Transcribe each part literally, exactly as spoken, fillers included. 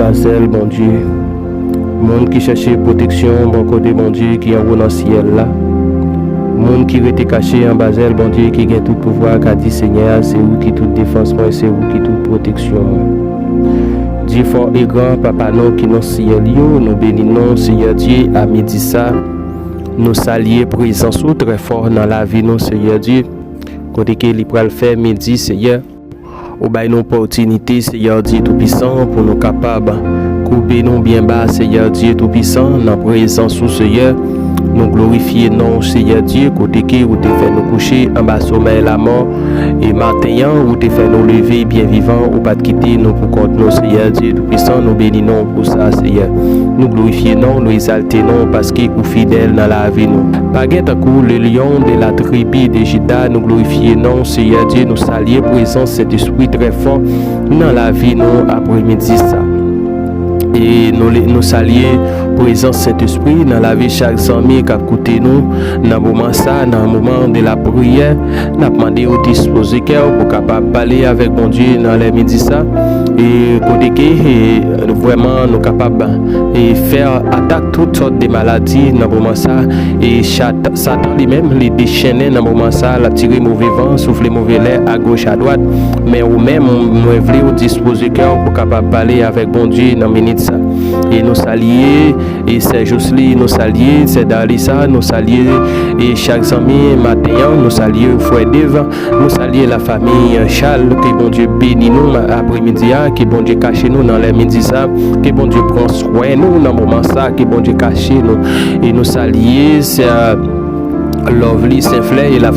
Anba zèl Bondye. Moun ki chèche pwoteksyon bò kote Bondye ki anwo nan syèl la. Moun ki rete kache anba zèl Bondye ki gen tout pouvwa ka di, Senyè a, se ou ki tout defans mwen, se ou ki tout pwoteksyon mwen. Dye fò e gran, Papa nou ki nan syèl yo, nou beni non, Senyè Dye, a midi sa. Nou salye prezans ou trè fò nan lavi nou, Senyè Dye. Kote ke li pral fè midi, Senyè. Ou bay nou opòtinite, Senyè Dye Toupisan, pou nou kapab koube nou byen ba, Senyè Dye Toupisan, nan prezans ou, Senyè. Nou glorifye non w, Senyè Dye, kote ke ou te fè nou kouche anba somèy lamò. E maten an, ou te fè nou leve byen vivan, ou pa t kite nou pou kont nou, Senyè Dye Toupisan, nou beni non w pou sa, Senyè. Nou glorifye non w, nou egzalte non w, paske ou fidèl nan lavi nou. Pa gen tankou le Lion de la tribi de Jida, nou glorifye non w, Senyè Dye, nou salye prezans Sentespri trè fò nan lavi nou apremidi sa. E nou, le- nou salye prezans Sentespri nan lavi chak zanmi k ap koute nou nan moman sa, nan moman de la priyè. N ap mande w dispoze kè w pou kapab pale avèk Bondye nan lè midi sa. E kote ke, e, vrèman nou kapab, e, fè atak tout sòt de maladi nan moman sa. E chat- Satan li menm, li dechennen nan moman sa, l ap tire move van, soufle move lè agoch adwat. Men ou menm, mwen vle w dispoze kè w pou kapab pale avèk Bondye nan minit sa. E nou salye, e sè Josely, nou salye sè Darlisa, nou salye, e chak zanmi maten an, nou salye frè Dave, nou salye lafanmi Charles, ke Bondye beni nou ma- apremidi a, ke Bondye kache nou nan lè midi sa, ke Bondye pran swen nou nan moman sa, ke Bondye kache nou. E nou salye sè Lovely Senflè e la,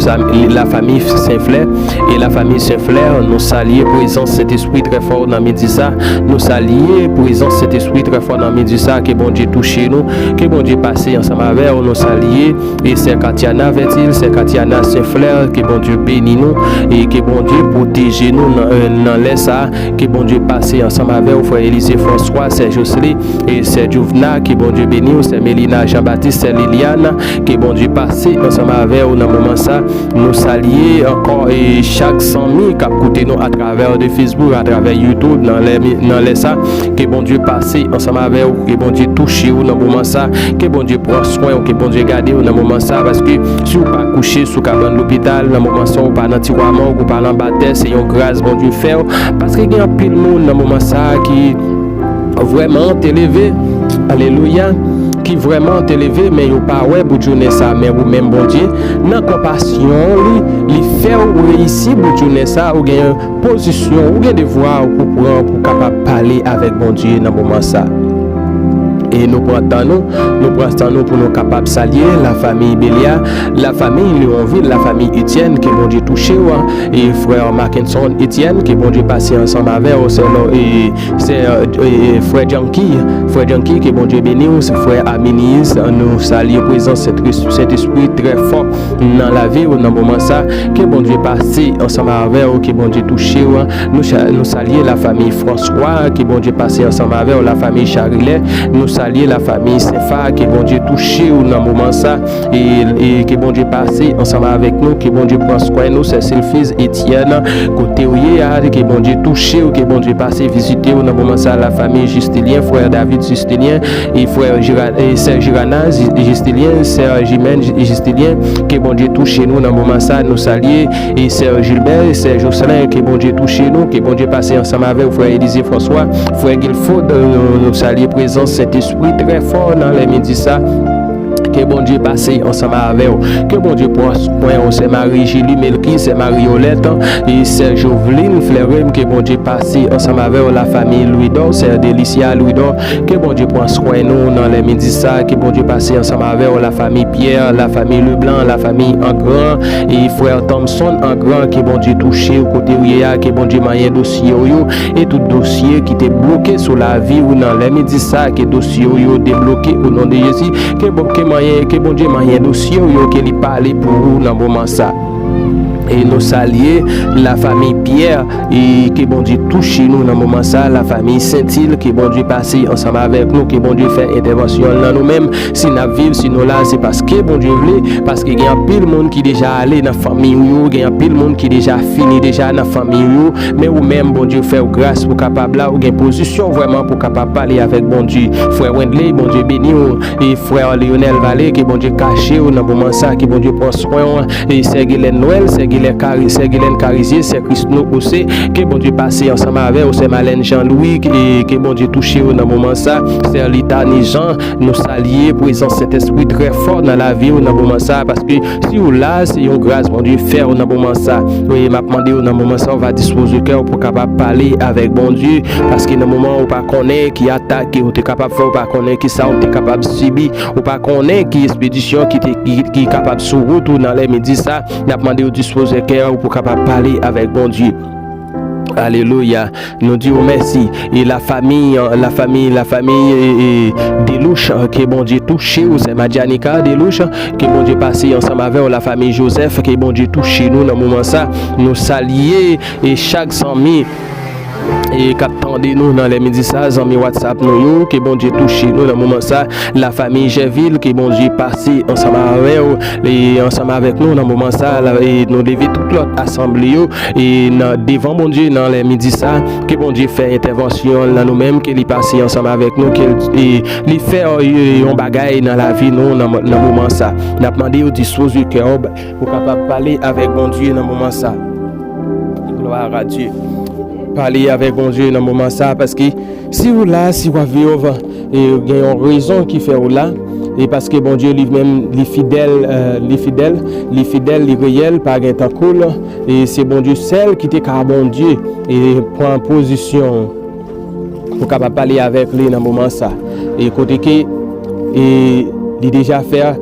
lafanmi Senflè, e lafanmi Senflè, nou salye prezans Sentespri trè fò nan midi sa, nou salye prezans Sentespri trè fò nan midi sa, ke Bondye touche nou, ke Bondye pase ansanm avè w, nou salye, e sè Katiana Vètil, sè Katiana Senflè, ke Bondye beni nou, e ke Bondye pwoteje nou nan, nan lè sa, ke Bondye pase ansanm avè w, frè Elize Franswa, sè Josely, e sè Djouvna, ke Bondye beni w, sè Melina Jean Baptiste, sè Liliane, ke Bondye pase ansanm avè w nan moman sa. Nou salye ankò e chak zanmi k ap koute nou atravè de Facebook, atravè YouTube, nan lè, nan lè sa. Ke Bondye pase ansanm avè w, ke Bondye touche w nan moman sa, ke Bondye pran swen w, ke Bondye gade w nan moman sa, paske si w pa kouche sou kabann lopital nan moman sa, ou pa nan tiwa mòg, ou pa nan batè, se yon gras Bondye fè w, paske gen anpil moun nan moman sa ki vrèman te leve, alelouya, ki vrèman te leve, men yo pa wè bout jounen sa, men ou menm Bondye, nan konpasyon li, li fè w reyisi bout jounen sa, ou gen pozisyon, ou gen devwa ou pou pran pou kapab pale avèk Bondye nan moman sa. E nou pran tan nou, nou pran tan nou pou nou kapab salye lafanmi Belia, lafanmi Leonville, lafanmi Etienne, ke Bondye touche w, e frè Mackenson Etienne, ke Bondye pase ansanm avè w, sè, e, sè, e, frè Janky, frè Janky, ke Bondye beni w, frè Aminiz, nou salye prezans Sentespri trè fò nan lavi w nan moman sa, ke Bondye pase ansanm avè w, ke Bondye touche w, nou, nou salye lafanmi Franswa, ke Bondye pase ansanm avè w, lafanmi Charilè, nou salye lafanmi Senfa, ke Bondye touche w nan moman sa, e, e ke Bondye pase ansanm avèk nou, ke Bondye pran swen nou, sè Silfiz Etienne, kote w ye a, ke Bondye touche w, ke Bondye pase vizite w nan moman sa, lafanmi Jistilyen, frè David Jistilyen, e frè Jira- e sè Jirana Jistilyen, sè Jimène Jistilyen, ke Bondye touche nou nan moman sa, nou salye, e sè Gilbert, e sè Jocelyn, ke Bondye touche nou, ke Bondye pase ansanm avè w, frè Elize Franswa, frè Guilford, nou, nou salye prezans Sentespri trè fò nan lè midi sa. Ke Bondye pase ansanm avè w. Ke Bondye pran swen w, sè Marie Julie Melky, sè Marie Yolette, e sè Joveline Fleurim, ke Bondye pase ansanm avè w, lafanmi Louidor, sè Delicia Louidor, ke Bondye pran swen nou nan lè midi sa, ke Bondye pase ansanm avè w, lafanmi Pierre, lafanmi Leblanc, lafanmi Angran, e frè Thomson Angran, ke Bondye touche w kote w ye a, ke Bondye manyen dosye w yo, e tout dosye ki te bloke sou lavi w nan lè midi sa, ke dosye w yo debloke o non de Jezi, ke, bon, ke manyen, ke Bondye manyen dosye w yo, ke li pale pou ou nan moman sa. E nou salye lafanmi Pyè, e ke Bondye touche nou nan moman sa, lafanmi Sentil, ke Bondye pase ansanm avèk nou, ke Bondye fè entèvansyon l nan nou menm. Si n ap viv, si nou la, se paske Bondye vle, paske gen anpil moun ki deja ale nan fanmi w yo, gen anpil moun ki deja fini deja nan fanmi w yo, men ou menm, Bondye fè w gras pou kapab la, ou gen pozisyon vrèman pou kapab pale avèk Bondye. Frè Wendley, Bondye beni w, e frè Leonel Vale, ke Bondye kache w nan moman sa, ke Bondye pran swen w, e sè Gilène Noël, sè Gilène Cari-, sè Gilène Carizier, sè Christno Ose, ke Bondye pase ansanm avè w, sè Malène Jean Louis, e ke Bondye touche w nan moman sa, sè Litani Jean, nou salye prezans Sentespri trè fò nan lavi w nan moman sa, paske si w la, se yon gras Bondye fè w nan moman sa. Wi, m ap mande w nan moman sa, w va dispoze kè w pou kapab pale avèk Bondye, paske nan moman w pa konnen ki atak ke w te kapab fè, w pa konnen ki sa w te kapab sibi, ou pa konnen ki espedisyon ki te, ki, ki kapab sou wout ou nan lè midi sa, n ap mande w dispoze kè w pou kapab pale avèk Bondye. Alelouya. Nou di w mèsi. E lafanmi, lafanmi, lafanmi, e, e, Delouch, ke Bondye touche w, sè Madjanika Delouch, ke Bondye pase ansanm avè w, lafanmi Joseph, ke Bondye touche nou nan moman sa. Nou salye, e chak zanmi, e k ap tande nou nan lè midi sa, zanmi WhatsApp nou yo, ke Bondye touche nou nan moman sa, lafanmi Jèvil, ke Bondye pase ansanm avè w, e ansanm avèk nou nan moman sa, la, e nou leve tout lòt asanble yo, e nan, devan Bondye nan lè midi sa, ke Bondye fè entèvansyon nan nou menm, ke li pase ansanm avèk nou, ke l, e li fè, e, yon bagay nan lavi nou nan, nan moman sa. N ap mande w dispoze kè w pou kapab pale avèk Bondye nan moman sa. Gloire à Dieu. Pale avèk Bondye nan moman sa, paske si w la, si w ap viv, e gen yon rezon ki fè w la, e paske Bondye li menm, li fidèl, e, li fidèl, li fidèl, li reyèl, pa gen tankou l, e se Bondye sèl ki te ka Bondye, e pran pozisyon pou kapab pale avèk li nan moman sa. E kote ke, e li deja fè,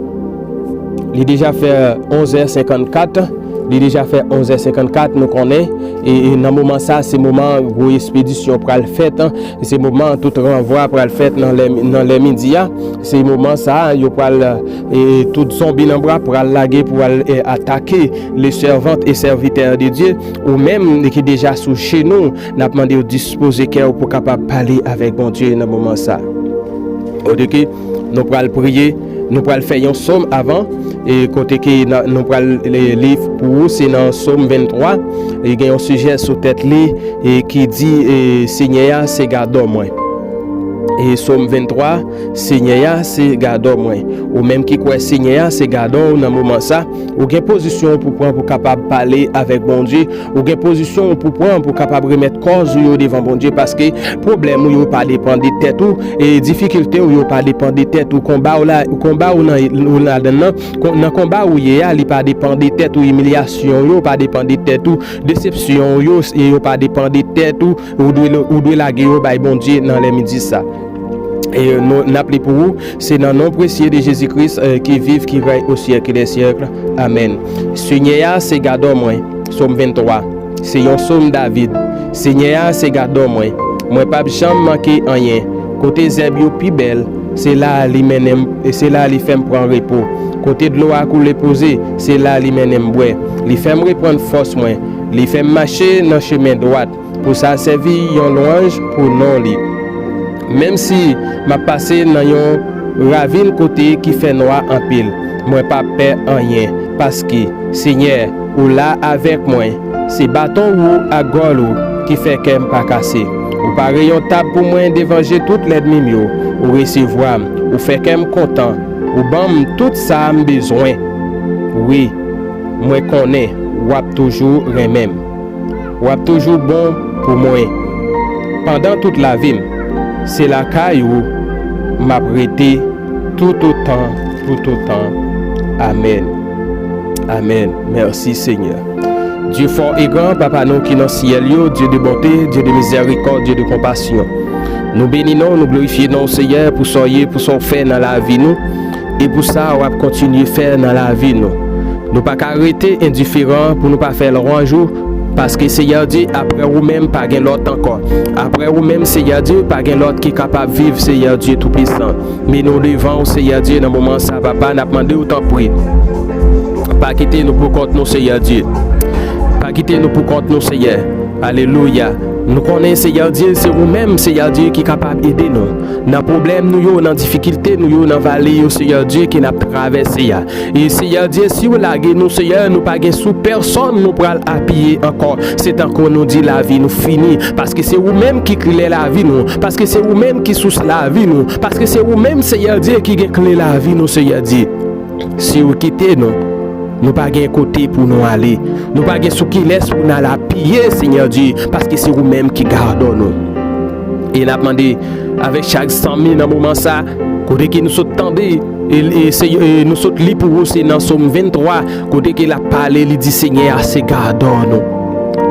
li deja fè onz è senkannkat, li deja fè onz è senkannkat, nou konnen, e, e nan moman sa, se moman gwo espedisyon pral fèt, se moman tout ranvwa pral fèt nan lè, nan lè midi a, se moman sa, yo pral, e, tout zonbi nan bwa pral lage pou al, e, atake le servant et serviteur de Dieu, ou menm ki deja sou jenou, n ap mande w dispoze kè w pou kapab pale avèk Bondye nan moman sa. Oke, nou pral priye, nou pral fè yon sòm avan, e kote ke na-, nou pral li, li pou ou, se nan Sòm venntwa, e gen yon sijè sou tèt li, e ki di, e, Senyè a se gadò mwen. E Sòm venntwa, Senyè a se gadò mwen. Ou menm ki kwè Senyè a se gadò w nan moman sa, ou gen pozisyon pou pran pou kapab pale avèk Bondye. Ou gen pozisyon ou pou pran pou kapab remèt kòz ou yo devan Bondye, paske pwoblèm ou yo pa depann de tèt ou, e difikilte ou yo pa depann de tèt ou, konba ou la, konba ou nan, ou ladan nan, kon-, nan konba ou ye a, li pa depann de tèt ou, imilyasyon ou yo pa depann de tèt ou, desepsyon ou yo, e yo pa depann de tèt ou, ou dwe, ou dwe lage yo bay Bondye nan lè midi sa. E nou, n ap li pou ou, se nan non presye de Jezi Kris, e, ki viv, ki rèy o syèk dè syèk. Amèn. Senyè a se gadò mwen. Sòm venntwa. Se yon sòm David. Senyè a se gadò mwen. Mwen p ap janm manke anyen. Kote zèb yo pi bèl, se la li mennen m, e se la li fè m pran repo. Kote dlo a koule poze, se la li mennen m bwè. Li fè m reprann fòs mwen. Li fè m mache nan chemen dwat. Pou sa sèvi yon lwanj pou non li. Menm si m ap pase nan yon ravin kote ki fè nwa anpil, mwen p ap pè anyen, paske, Senyè, ou la avèk mwen. Se baton ou ak gòl ou ki fè kè m pa kase. Ou pare yon tab pou mwen devan je tout lènmi m yo. Ou resevwa m. Ou fè kè m kontan. Ou ban m tout sa m bezwen. Wi, mwen konnen w ap toujou renmen m. W ap toujou bon pou mwen. Pandan tout lavi m, se lakay ou m ap rete toutotan, toutotan. Amèn. Amèn. Mèsi, Senyè. Dye fò e gran, Papa nou ki nan syèl yo, Dye de bonte, Dye de mizèrikòd, Dye de konpasyon. Nou beni non w, nou glorifye non w, Senyè, pou sa w ye, pou sa w fè nan lavi nou, e pou sa w ap kontinye fè nan lavi nou. Nou pa ka rete endiferan pou nou pa fè lwanj ou, paske Senyè Dye, apre ou menm, pa gen lòt ankò. Apre ou menm, Senyè Dye, pa gen lòt ki kapab viv, Senyè Dye Toupisan. Men nou devan w, Senyè Dye, nan moman sa, Papa, n ap mande w, tanpri, pa kite nou pou kont nou, Senyè Dye. Kite nou pou kont nou, Seyè. Alelouya. Nou konnen, Seyè Dye, se ou menm, Seyè Dye, ki kapab ede nou nan pwoblèm nou yo, nan difikilte nou yo, nan vale yo, Seyè Dye, ke n ap travèse a. E Seyè Dye, si w lage nou, Seyè, nou pa gen sou pèsonn nou pral apiye ankò. Se tankou nou di lavi nou fini, paske se ou menm ki kle lavi nou, paske se ou menm ki sous lavi nou, paske se ou menm, Seyè Dye, ki gen kle lavi nou, Seyè Dye. Si w kite nou, nou pa gen kote pou nou ale. Nou pa gen sou kilès pou n al apiye, Seyè Dye, paske se ou menm ki gadò nou. E n ap mande avèk chak zanmi nan moman sa, kote ke nou sot tande, e, e, se, e nou sot li pou ou, se nan Sòm venntwa, kote ke l ap pale, li di, Senyè a se gadò nou.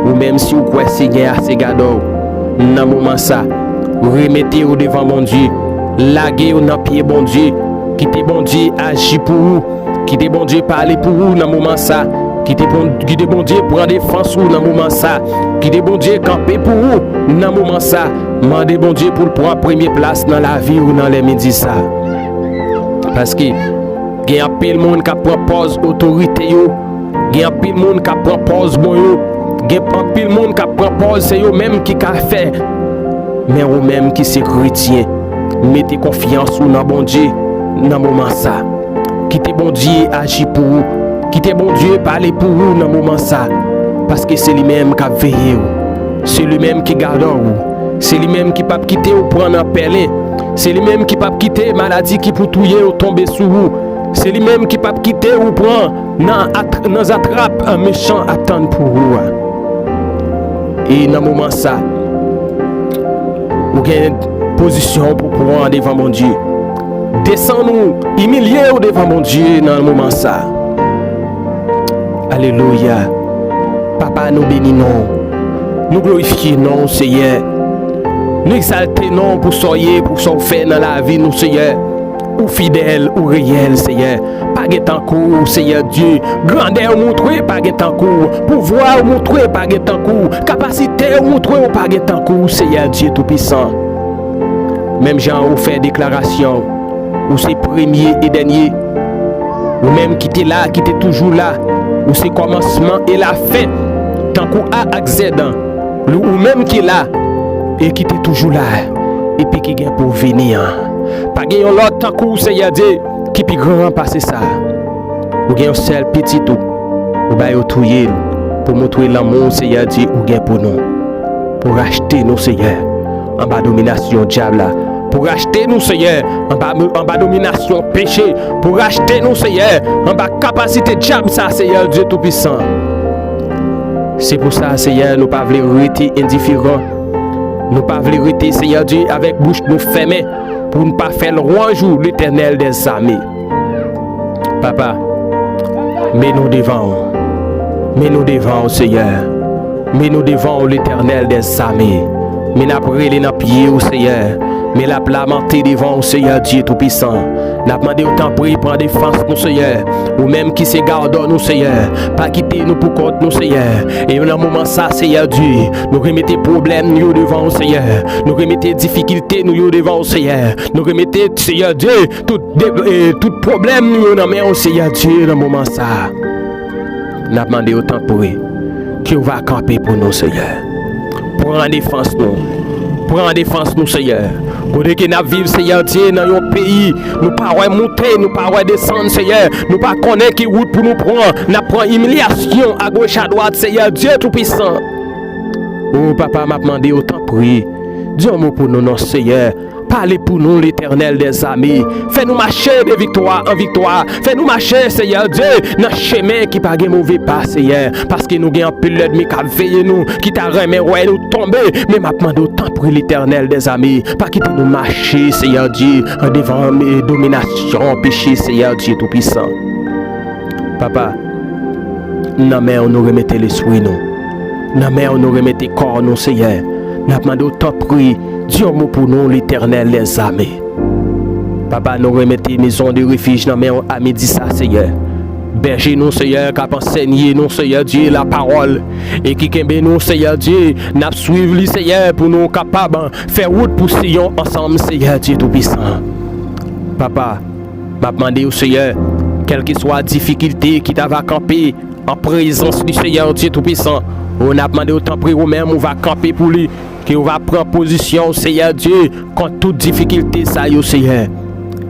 Ou menm, si w kwè Senyè a se gadò w, nan moman sa, remete w devan Bondye, lage w nan pye Bondye, kite Bondye aji pou ou, kite Bondye pale pou ou nan moman sa, kite, bon, kite Bondye pran defans ou nan moman sa, kite Bondye kanpe pou ou nan moman sa. Mande Bondye pou l pran premye plas nan lavi ou nan lè midi sa. Paske gen anpil moun k ap pran pòz otorite yo, gen anpil moun k ap pran pòz bon yo, gen anpil moun k ap pran pòz se yo menm ki ka fè. Men ou menm ki se kretyen, mete konfyans ou nan Bondye nan moman sa. Kite Bondye aji pou ou. Kite Bondye pale pou ou nan moman sa. Paske se li menm k ap veye w. Se li menm ki gadò w. Se li menm ki p ap kite w pran nan pèlen. Se li menm ki p ap kite maladi ki pou touye w tonbe sou ou. Se li menm ki p ap kite w pran nan, at, nan zatrap, eh, mechan ap tann pou ou a. E nan moman sa, ou gen pozisyon pou pran devan Bondye. Desann ou, imilye w devan Bondye nan moman sa. Alelouya. Papa, nou beni non w. Nou glorifye non w, Seyè. Nou egzalte non w pou sa w ye, pou sa w fè nan lavi nou, Seyè. Ou fidèl, ou reyèl, Seyè. Pa gen tankou w, Seyè Dye. Grandè w montre, pa gen tankou w. Pouvwa w montre, pa gen tankou w. Kapasite w montre, w pa gen tankou w, Seyè Dye Toupisan. Menm jan ou fè deklarasyon, ou se premye e dènye. Ou menm ki te la, ki te toujou la. Ou se kòmansman e lafen. Tankou A ak Z an. Ou menm ki la e ki te toujou la, epi ki gen pou vini an. Pa gen yon lòt tankou w, Seyè Dye, ki pi gran pase sa. Ou gen yon sèl pitit ou, ou ba yo touye l, pou montre lanmou w, Seyè Dye, ou gen pou nou. Pou rachte nou, Seyè, anba dominasyon dyab la. Pou rachte nou, Seyè, anba, anba dominasyon peche. Pou rachte nou, Seyè, anba kapasite dyab sa, Seyè Dye Toupisan. Se pou sa, Seyè, nou pa vle rete endiferan. Nou pa vle rete, Seyè Dye, avèk bouch nou fèmen, pou n pa fè lwanj ou, Letènèl dèzame. Papa, men nou devan w. Men nou devan w, Seyè. Men nou devan w, Letènèl dèzame. Men n ap rele nan pye w, Seyè. Men l ap lamante devan w, Seyè Dye Toupisan. N ap mande w, tanpri, pran defans nou, Seyè. Ou menm ki se gadò nou, Seyè. Pa kite nou pou kont nou, Seyè. E nan moman sa, Seyè Dye, nou remete pwoblèm nou yo devan w, Seyè. Nou remete difikilte nou yo devan w, Seyè. Nou remete, Seyè Dye, tout, de, e, tout pwoblèm nou yo nan men w, Seyè Dye, nan moman sa. N ap mande w, tanpri, ke w va kanpe pou nou, Seyè. Pran defans nou. Pran defans nou, Seyè. Kote ke n ap viv, Seyè Dye, nan yon peyi, nou pa wè moute, nou pa wè desann, Seyè. Nou pa konnen ki wout pou nou pran. N ap pran imilyasyon agoch adwat, Seyè Dye Toupisan. O Papa, m ap mande w, tanpri, di yon mo pou nou non, Seyè. Pale pou nou, Letènèl dèzame. Fè nou mache de viktwa an viktwa. Fè nou mache, Seyè Dye, nan chemen ki pa gen move pa, Seyè. Paske nou gen anpil lènmi k ap veye nou, ki ta renmen wè nou tonbe. Men m ap mande w, tanpri, Letènèl dèzame, pa kite nou mache, Seyè Dye, andevan, e, dominasyon peche, Seyè Dye Toupisan. Papa, nan men w nou remete lespri nou. Nan men w nou remete kò nou, Seyè. N ap mande w, tanpri, di yon mo pou nou, Letènèl dèzame. Papa, nou remete Maison de Refuge nan men w a midi sa, Seyè. Bèje nou, Seyè, k ap ansenye nou, Seyè Dye, lapawòl, e ki kenbe nou, Seyè Dye. N ap swiv li, Seyè, pou nou kapab fè wout pou Siyon ansanm, Seyè Dye Toupisan. Papa, m ap mande w, Seyè, kèlkeswa difikilte ki ta va kanpe an prezans li, Seyè Dye Toupisan. O, n ap mande w, tanpri, ou menm, ou va kanpe pou li, ke ou va pran pozisyon w, Seyè Dye, kont tout difikilte sa yo, Seyè.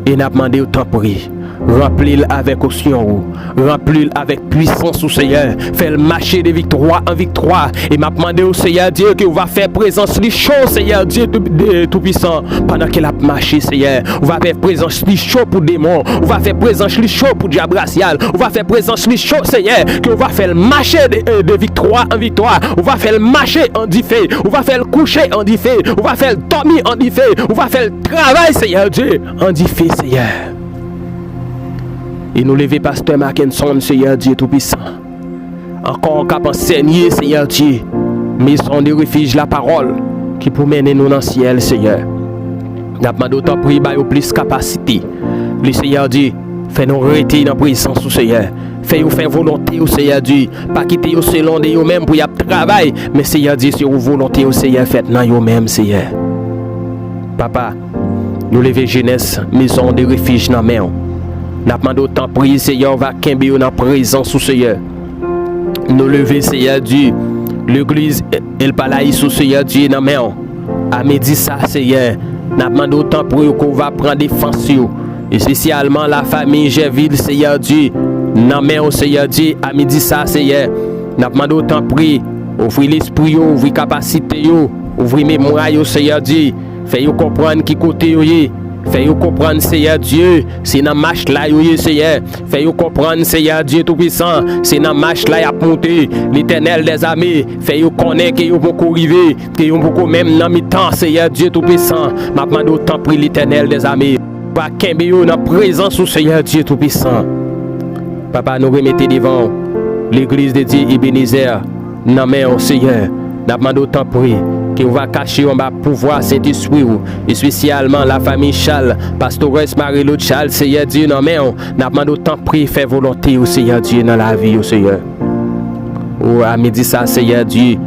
E n ap mande w, tanpri, ranpli l avèk onksyon ou, ranpli l avèk pwisans ou, Seyè. Fè l mache de viktwa an viktwa. E m ap mande w, Seyè Dye, ke ou va fè prezans li cho, Seyè Dye Tou-, de-, Toupisan, pandan ke l ap mache, Seyè. Ou va fè prezans li cho pou demon. Ou va fè prezans li cho pou dyab rasyal. Ou va fè prezans li cho, Seyè, ke ou va fè l mache de, de viktwa an viktwa. Ou va fè l mache an dife. Ou va fè l kouche an dife. Ou va fè l dòmi an dife. Ou va fè l travay, Seyè Dye, an dife, Seyè. E nou leve pastè Mackenson, Seyè Dye Toupisan. Ankò k ap ansèye, Seyè Dye, Maison de Refuge la Parole, ki pou mennen nou nan syèl, Seyè. N ap mande w, tanpri, ba yo plis kapasite. Li, Seyè Dye, fè nou rete nan prezans ou, Seyè. Fè yo fè volonte w, Seyè Dye. Pa kite yo selon de yo menm pou y ap travay. Men, Seyè Dye, se ou volonte w, Seyè, fèt nan yo menm, Seyè. Papa, nou leve jenès Maison de Refuge nan men w. N ap mande w, tanpri, Seyè, ou va kenbe yo nan prezans ou, Seyè. Nou leve, Seyè Dye, legliz El Palais ou, Seyè Dye, nan men w. A midi sa, Seyè, n ap mande w, tanpri, ke ou va pran defans yo. Espesyalman lafanmi Jèvil, Seyè Dye, nan men w, Seyè Dye, a midi sa, Seyè. N ap mande w, tanpri, ouvri lespri yo, ouvri kapasite yo, ouvri memwa yo, Seyè Dye. Fè yo konprann ki kote yo ye. Fè yo konprann, Seyè Dye, se nan mach la yo ye, Seyè. Fè yo konprann, Seyè Dye Toupisan, se nan mach la y ap moute. Letènèl dèzame, fè yo konnen ke yo poko rive, ke yo poko menm nan mitan, Seyè Dye Toupisan. M ap mande w, tanpri, Letènèl dèzame, va kenbe yo nan prezans ou, Seyè Dye Toupisan. Papa, nou remete devan w legliz de Dye Ebenezè nan men w, Seyè. N ap mande w, tanpri, ke w va kache yo anba pouvwa Sentespri w, espesyalman lafanmi Chal, pastores Marie-Lou Chal, Seyè Dye, nan men w. N ap mande w, tanpri, fè volonte w, Seyè Dye, nan lavi yo, Seyè. O, a midi sa, Seyè Dye,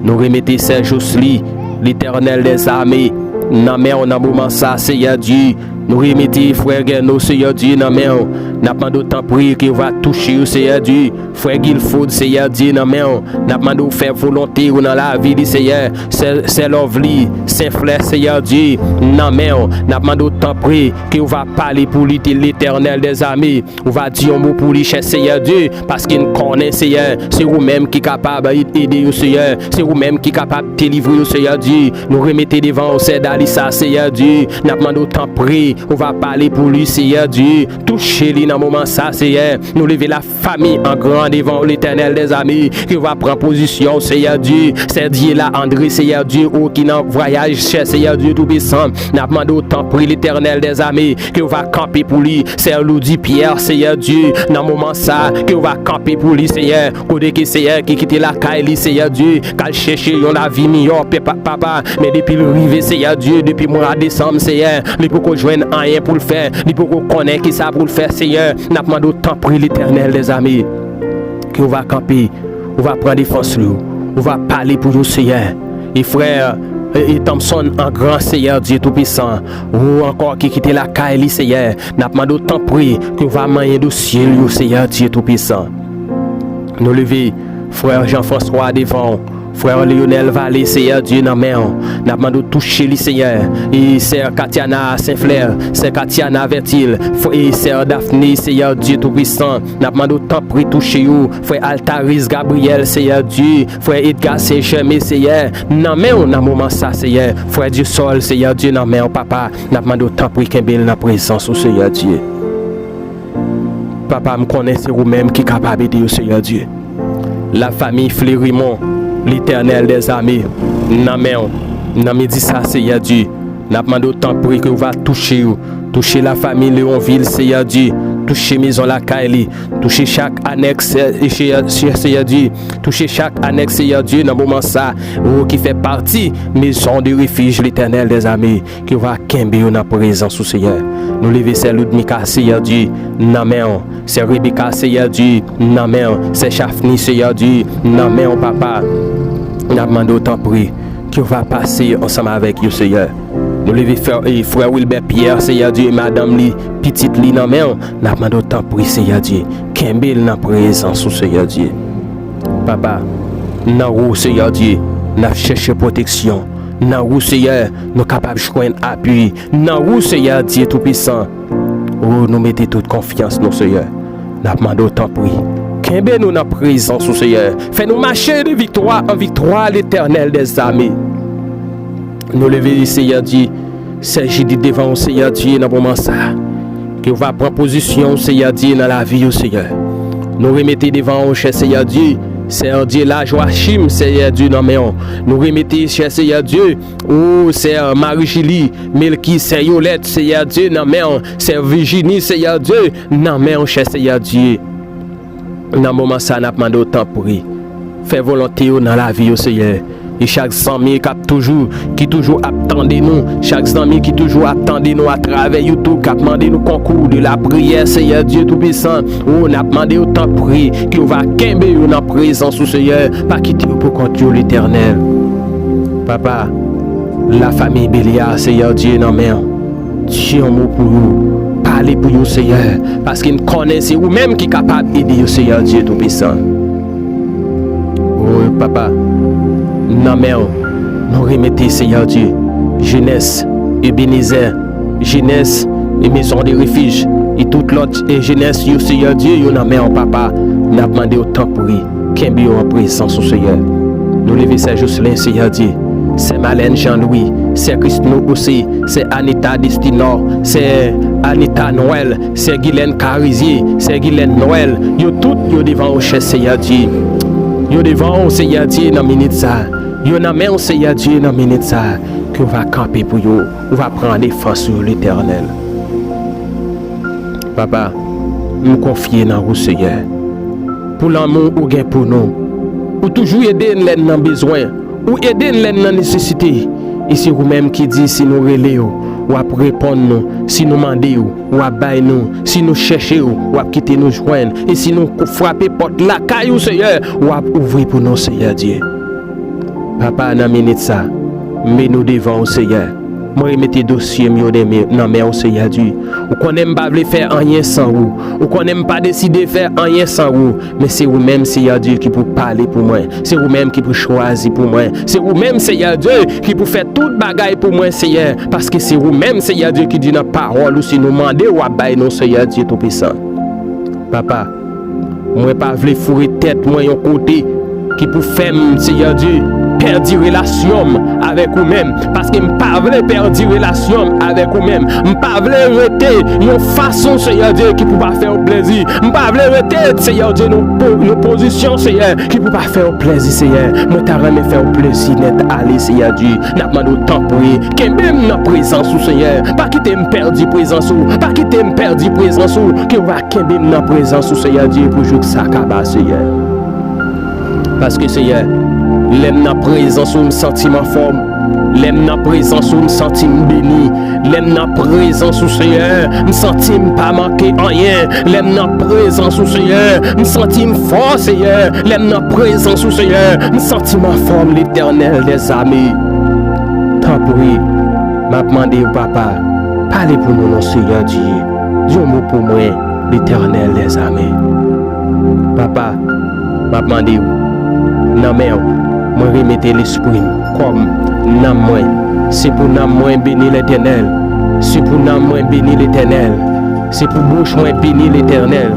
nou remete sè Josely, Letènèl dèzame, nan men w nan moman sa, Seyè Dye. Nou remete frè Gèno, Seyè Dye, nan men w. N ap mande w, tanpri, ke w va touche yo, Seyè Dye. Frè Guilford, Seyè Dye, nan men w. N ap mande w fè volonte w nan lavi li, Seyè. Sè, sè Lovely, Sen Flè, Seyè Dye, nan men w. N ap mande w, tanpri, ke w va pale pou li, te Letènèl dèzame. Ou va di yon mo pou li, chè Seyè Dye, paske n konnen, Seyè, se ou menm ki kapab ede yo, Seyè. Se ou menm ki kapab delivre yo, Seyè Dye. Nou remete devan w sè Dalisa, Seyè Dye. N ap mande w, tanpri, ou va pale pou li, Seyè Dye. Touche li nan moman sa, Seyè. Nou leve lafanmi an gran devan w, Letènèl dèzame, ke w va pran pozisyon, Seyè Dye. Sè Dyela Andre, Seyè Dye, ou ki nan vwayaj, chè Seyè Dye Toupisan. N ap mande w, tanpri, Letènèl dèzame, ke w va kanpe pou li. Sè Loudy Pierre, Seyè Dye, nan moman sa, ke w va kanpe pou li, Seyè. Kote ke, Seyè, ki kite lakay li, Seyè Dye, k al chèche yon lavi miyò, pe-, pa-, papa. Men depi l rive, Seyè Dye, depi mwa desanm, Seyè, li poko jwenn anyen pou l fè. Li poko konnen kisa pou l fè, Seyè. N ap mande w, tanpri, Letènèl dèzame, ke w va kanpe, ou va pran defans li, ou va pale pou yo, Seyè. E frè, e, e Thompson an gran, Seyè Dye Toupisan, ou ankò ki kite lakay li, Seyè, n ap mande w, tanpri, ke w va manyen dosye l yo, Seyè Dye Toupisan. Nou leve frè Jean François devan w, frè Lionel Vallée, Seyè Dye, nan men w. N ap mande w touche li, Seyè. E sè Katiana Senflè, sè Katiana Vètil, fr-, e sè Daphné, Seyè Dye Toupisan, n ap mande w, tanpri, touche yo. Frè Altaris Gabriel, Seyè Dye, frè Edgar Saint Germain, Seyè, nan men w nan moman sa, Seyè. Frè Dieu Sol, Seyè Dye, nan men w, papa. N ap mande w, tanpri, kenbe l nan prezans ou, Seyè Dye. Papa, m konnen se ou menm ki kapab ede yo, Seyè Dye. Lafanmi Flerimon, Letènèl dèzame, nan men w, nan midi sa, Seyè Dye. N ap mande w, tanpri, ke w va touche yo. Touche lafanmi Leonville, Seyè Dye. Touche mezon lakay li. Touche chak anèks, e, Seyè, Seyè Dye. Touche chak anèks, Seyè Dye, nan moman sa, ou ki fè pati Maison de Refuge, Letènèl dèzame, ke w va kenbe yo nan prezans ou, Seyè. Nou leve sè Ludmika, Seyè Dye, nan men w. Sè Rebecca, Seyè Dye, nan men w. Sè Chafni, Seyè Dye, nan men w, papa. N ap mande w, tanpri, ke w va pase ansanm avèk yo, Seyè. Nou leve frè, e frè Wilbert Pierre, Seyè Dye, e madanm li, pitit li, nan men w. N ap mande w, tanpri, Seyè Dye, kenbe l nan prezans ou, Seyè Dye. Papa, nan ou, Seyè Dye, n ap chèche pwoteksyon. Nan ou, Seyè, nou kapab jwenn api. Nan ou, Seyè Dye Toupisan. O, nou mete tout konfyans nou, Seyè. N ap mande w, tanpri, kenbe nou nan prezans ou, Seyè. Fè nou mache de viktwa an viktwa, Letènèl dèzame. Nou leve, Seyè Dye, Sè Jidit devan w, Seyè Dye, nan moman sa a. Ke w va pran pozisyon w, Seyè Dye, nan lavi yo, Seyè. Nou remete devan w, chè Seyè Dye, Sè Dye Lajoachim, Seyè Dye, nan men w. Nou remete, chè Seyè Dye, o Sè Marijili, Melki, Sè Yolèt, Seyè Dye, nan men w. Sè Vijini, Seyè Dye, nan men w, chè Seyè Dye. Nan moman sa, n ap mande w, tanpri, fè volonte w nan lavi yo, Seyè. E chak zanmi k ap toujou, ki toujou ap tande nou, chak zanmi ki toujou ap tande nou atravè YouTube, k ap mande nou konkou de lapriyè, Seyè Dye Toupisan, o, n ap mande w, tanpri, ke w va kenbe yo nan prezans ou, Seyè. Pa kite yo pou kont yo, Letènèl. Papa, lafanmi Beliar, Seyè Dye, nan men w. Di yon mo pou yo. Pale pou yo, Seyè, paske n konnen se ou menm ki kapab ede yo, Seyè Dye Toupisan. O, Papa, nan men w, nou remete, Seyè Dye, jenès Ebenezè, jenès e Maison de Refuge, e tout lòt, e jenès yo, Seyè Dye, yo nan men w, Papa. N ap mande w, tanpri, kenbe yo an prezans ou, Seyè. Nou leve Sè Jocelyn, Seyè Dye, Sè Malène Jean Louis, Sè Christno Ose, Sè Anita Destinor, Sè Anita Noël, Sè Gilène Carizier, Sè Gilène Noël, yo tout yo devan w, chè Seyè Dye. Yo devan w, Seyè Dye, nan minit sa a. Yo nan men w, Seyè Dye, nan minit sa a. Ke w va kanpe pou yo, ou va pran defans yo, Letènèl. Papa, m konfye nan ou, Seyè, pou lanmou ou gen pou nou. Ou toujou ede n lè n nan bezwen. Ou ede n lè n nan nesesite. E se ou menm ki di, si nou rele w, w ap reponn nou. Si nou mande w, w ap bay nou. Si nou chèche w, w ap kite nou jwenn. E si nou frape pòt lakay ou, Seyè, w ap ouvri pou nou, Seyè Dye. Papa, nan minit sa, m met nou devan w, Seyè. Mwen remete dosye m yo nan men w, Seyè Dye. Ou konnen m pa vle fè anyen san ou. Ou konnen m pa deside fè anyen san ou. Men se ou menm, Seyè Dye, ki pou pale pou mwen. Se ou menm ki pou chwazi pou mwen. Se ou menm, Seyè Dye, ki pou fè tout bagay pou mwen, Seyè. Paske se ou menm, Seyè Dye, ki di nan pawòl ou, si nou mande, w ap bay nou, Seyè Dye Toupisan. Papa, mwen pa vle foure tèt mwen yon kote ki pou fè m, Seyè Dye, pèdi relasyon m avèk ou menm. Paske m pa vle pèdi relasyon m avèk ou menm. M pa vle rete yon fason, Seyè Dye, ki pou pa fè w plezi. M pa vle rete, Seyè Dye, nan po-, nan pozisyon, Seyè, ki pou pa fè w plezi, Seyè. Mwen ta renmen fè w plezi nèt ale, Seyè Dye. N ap mande w, tanpri, kenbe m nan prezans ou, Seyè. Pa kite m pèdi prezans ou. Pa kite m pèdi prezans ou. Ke w va kenbe m nan prezans ou, Seyè Dye, pou jouk sa kaba, Seyè. Paske, Seyè, lè m nan prezans ou, m santi m anfòm. Lè m nan prezans ou, m santi m beni. Lè m nan prezans ou, Seyè, m santi m pa manke anyen. Lè m nan prezans ou, Seyè, m santi m fò, Seyè. Lè m nan prezans ou, Seyè, m santi m anfòm, Letènèl dèzame. Tanpri, m ap mande w, Papa, pale pou nou non, Seyè Dye. Di yon mo pou mwen, Letènèl dèzame. Papa, m ap mande w, nan men w, mwen remete lespri m, kò m, nanm mwen. Se pou nanm mwen beni Letènèl. Se pou nanm mwen beni Letènèl. Se pou bouch mwen beni Letènèl.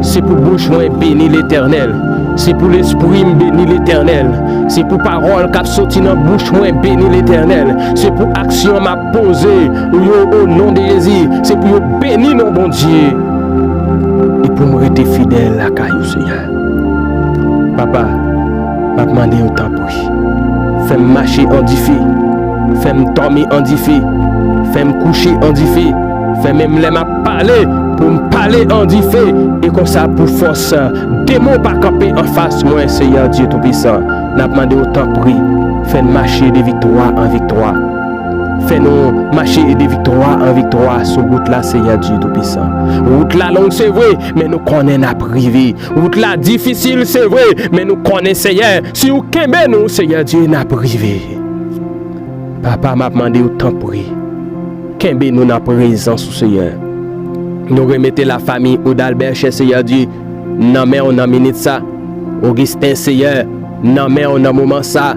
Se pou bouch mwen beni Letènèl. Se pou lespri m beni Letènèl. Se pou pawòl k ap soti nan bouch mwen beni Letènèl. Se pou aksyon m ap poze yo o non de Jezi. Se pou yo beni non Bondye. E pou m rete fidèl lakay ou, Seyè. Papa, m ap mande w, tanpri, fè m mache an dife. Fè m dòmi an dife. Fè m kouche an dife. Fè menm lè m ap pale, pou m pale an dife. E konsa, pou fòs demon pa kanpe anfas mwen, Seyè Dye Toupisan. N ap mande w, tanpri, fè n mache de viktwa an viktwa. Fè nou mache de viktwa an viktwa sou wout la, Seyè Dye Toupisan. Wout la long, se vre, men nou konnen n ap rive. Wout la difisil, se vre, men nou konnen, Seyè, si ou kenbe nou, Seyè Dye, n ap rive. Papa, m ap mande w, tanpri, kenbe nou nan prezans ou, Seyè. Nou remete lafanmi Odalbè, chè Seyè Dye, nan men w nan minit sa. Ogisten, Seyè, nan men w nan moman sa.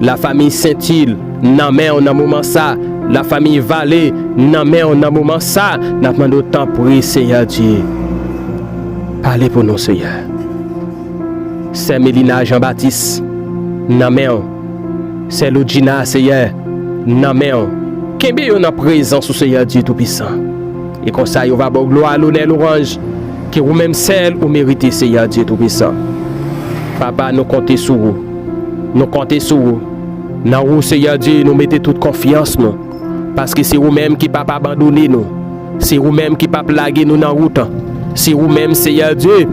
Lafanmi Sentil, nan men w nan moman sa. Lafanmi Vale, nan men w nan moman sa. N ap mande w, tanpri, Seyè Dye, pale pou nou, Seyè. Sè Melina Jean Baptiste, nan men w. Sè Loudjina, Seyè, nan men w. Kenbe yo nan prezans ou, Seyè Dye Toupisan. E konsa, yo va ba w glwa, lonè, lwanj ke ou menm sèl ou merite, Seyè Dye Toupisan. Papa, nou konte sou ou. Nou konte sou ou. Nan ou, Seyè Dye, nou mete tout konfyans nou. Paske se ou menm ki p ap abandone nou. Se ou menm ki p ap lage nou nan wout. Se ou menm, Seyè Dye,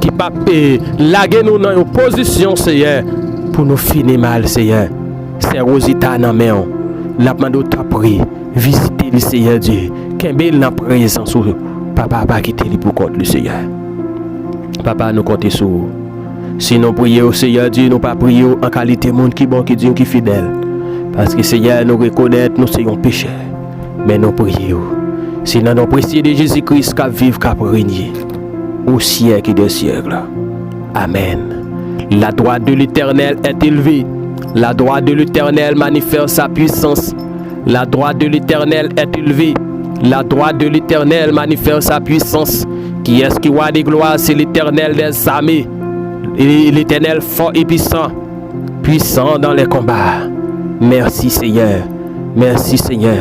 ki p ap, eh, lage nou nan yon pozisyon, Seyè, pou nou fini mal, Seyè. Sè Rozita nan men w. N ap mande w, tanpri, vizite li, Seyè Dye. Kenbe l nan prezans ou. Papa, pa kite li pou kont li, Seyè. Papa, nou konte sou ou. Si nou priye w, Seyè Dye, nou pa priye w an kalite moun ki bon, ki diy, ki fidèl. Paske, Seyè, nou rekonèt nou se yon pechè. Men nou priye w. Se nan non presye de Jezi Kris k ap viv, k ap renye au siècle des siècles. Amen. La droite de l'Éternel est élevée. La droite de l'Éternel manifeste sa puissance. La droite de l'Éternel est élevée. La droite de l'Éternel manifeste sa puissance. Qui est-ce qui roi de gloire? C'est l'Éternel des armées. Et l'Éternel fort et puissant, puissant dans les combats. Mèsi, Seyè. Mèsi, Seyè.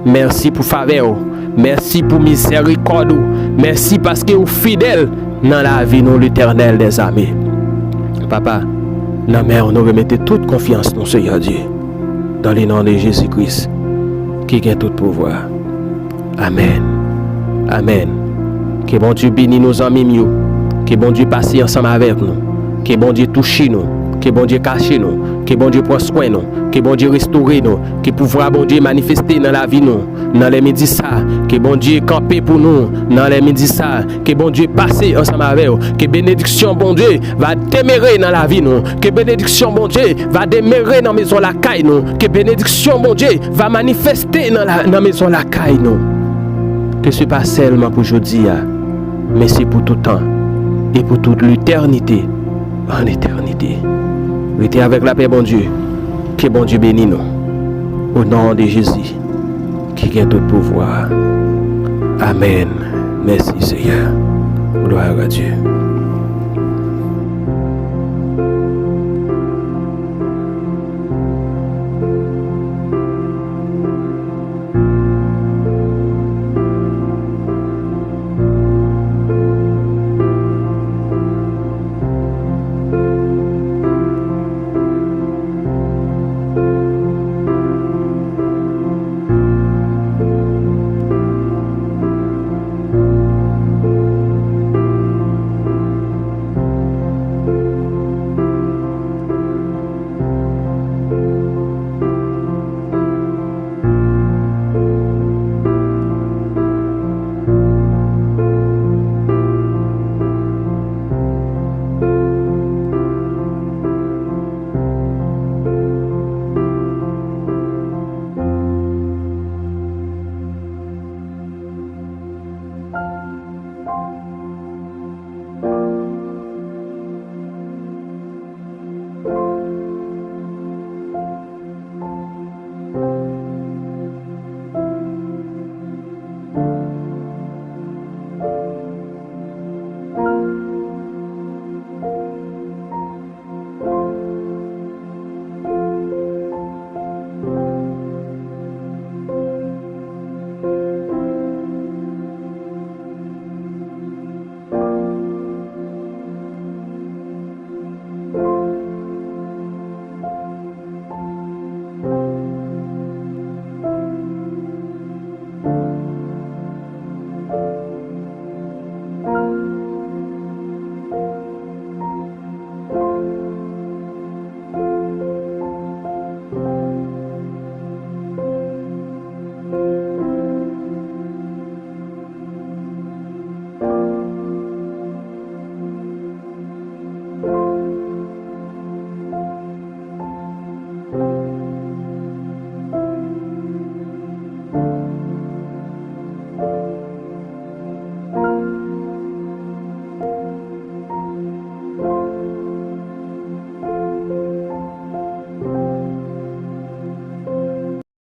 Mèsi pou favè w. Mèsi pou mizèrikòd ou. Mèsi paske ou fidèl nan lavi nou, Letènèl dèzame. Papa, nan men w nou remete tout konfyans nou, Seyè Dye. Dans le nom de Jésus-Christ, ki gen tout pouvwa. Amèn. Amèn. Ke Bondye beni nou, zanmi m yo. Ke Bondye pase ansanm avèk nou. Ke Bondye touche nou. Ke Bondye kache nou. Ke Bondye pran swen nou. Ke Bondye restore nou. Ke pouvwa Bondye manifeste nan lavi nou. Nan lè midi sa, ke Bondye kanpe pou nou. Nan lè midi sa, ke Bondye pase ansanm avè w. Ke benediksyon Bondye va demere nan lavi nou. Ke benediksyon Bondye va demere nan mezon lakay nou. Ke benediksyon Bondye va manifeste nan, la, nan mezon lakay nou. Ke se pa sèlman pou jodi a, men se pou tout tan e pou tout letènite an etènite. Rete avèk lapè Bondye. Ke Bondye beni nou. O non de Jezi, ki gen tout pouvwa. Amèn. Mèsi, Seyè. Glwa a Dye.